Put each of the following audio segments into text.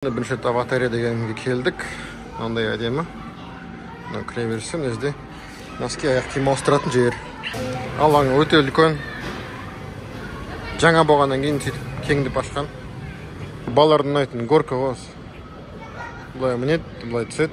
Бірінші рет Аватария дегенге келдік. Мынандай әдемі. Мына кіре берсе, мына жерде носки, аяқ киім ауыстыратын жер. Алаң өте үлкен. Жаңа болғаннан кейін сөйтіп кеңдеп ашқан. Балалардың ұнайтын горка ғой осы. Былай мінеді, былай түседі.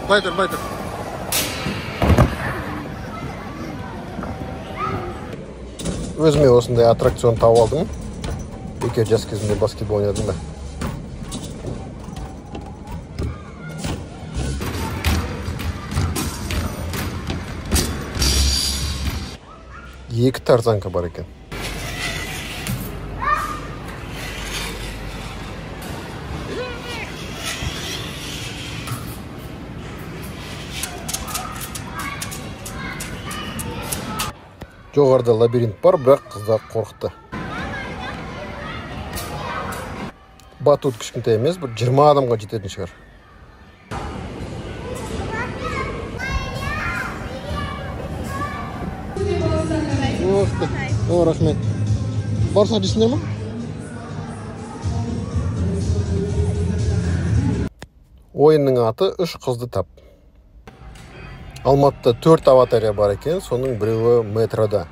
Былай тұр, былай тұр. Өзіме осындай аттракцион тауып алдым. Бекер жас кезімде баскетбол ойнадым да. Екі тарзанка бар екен. Жоғарыда лабиринт бар, бірақ қыздар қорықты. Батут кішкентай емес, бір 20 адамға жететін шығар. Ох ты, о, рахмет. Бауырсақ жейсіңдер ма? Ойынның аты үш қызды тап. Алматыда 4 Аватария бар екен, соның біреуі метрода.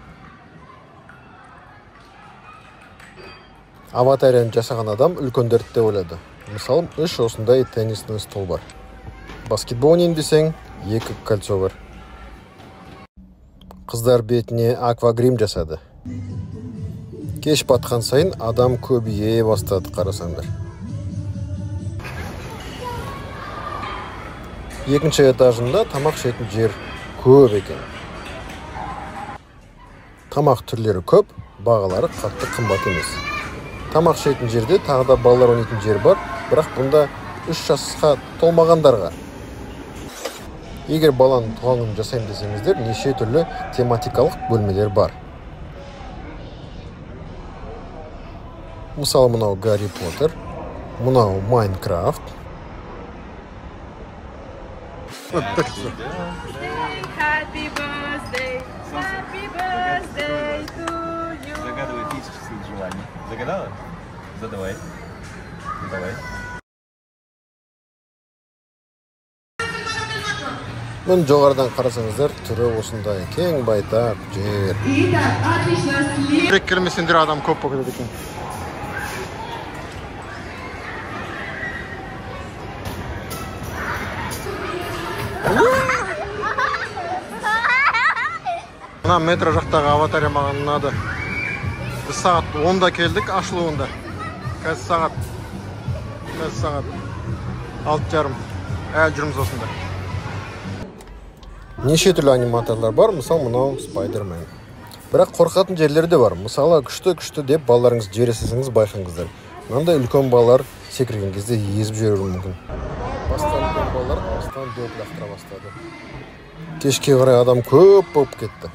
Аватарияны жасаған адам үлкендерді де ойлады. Мысалы, 3 осындай теннисный стол бар. Баскетбол ойнайын десең, 2 кольцо бар. Қыздар бетіне аквагрим жасады. Кеш батқан сайын адам көбейе бастады, қарасаңдар. Екінші этажында тамақ ішетін жер көп екен. Тамақ түрлері көп, бағалары қатты қымбат емес. Тамақ ішетін жерде тағы да балалар ойнайтын жер бар, бірақ бұнда 3 жасқа толмағандарға. Егер баланың туған күнін жасаймын десеңіздер, неше түрлі тематикалық бөлмелер бар. Мысалы, мынау Гарри Поттер, мынау Майнкрафт. Happy birthday, happy birthday to you. Загадывай тысячу своих желаний. Загадала? Задавай. Задавай. Міне жоғарыдан қарасаңыздар, түрі осындай кең байтақ жер. Керек келмесеңдер адам көп болып кетеді екен. Мына метро жақтағы Аватария маған ұнады. Біз сағат 10-да келдік ашылуында. Қазір сағат 6:30. Әлі жүрміз осында. Неше түрлі аниматорлар бар, мысалы мынау Спайдермен. Бірақ қорқатын жерлері де бар. Мысалы, күшті-күшті деп балаларыңызды жібере салсаңыз байқаңыздар. Мынандай үлкен балалар секірген кезде езіп жіберуі мүмкін. Бастан үлкен балалар алыстан доп лақтыра бастады. Кешке қарай адам көп болып кетті.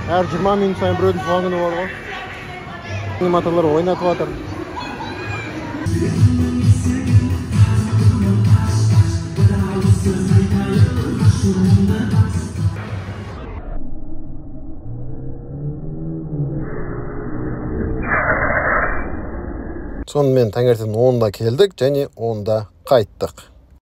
Әр 20 минут сайын біреудің туған күні бар ғой. Аниматорлар ойнатып жатыр. Сонымен таңертең 10-да келдік және 10-да қайттық.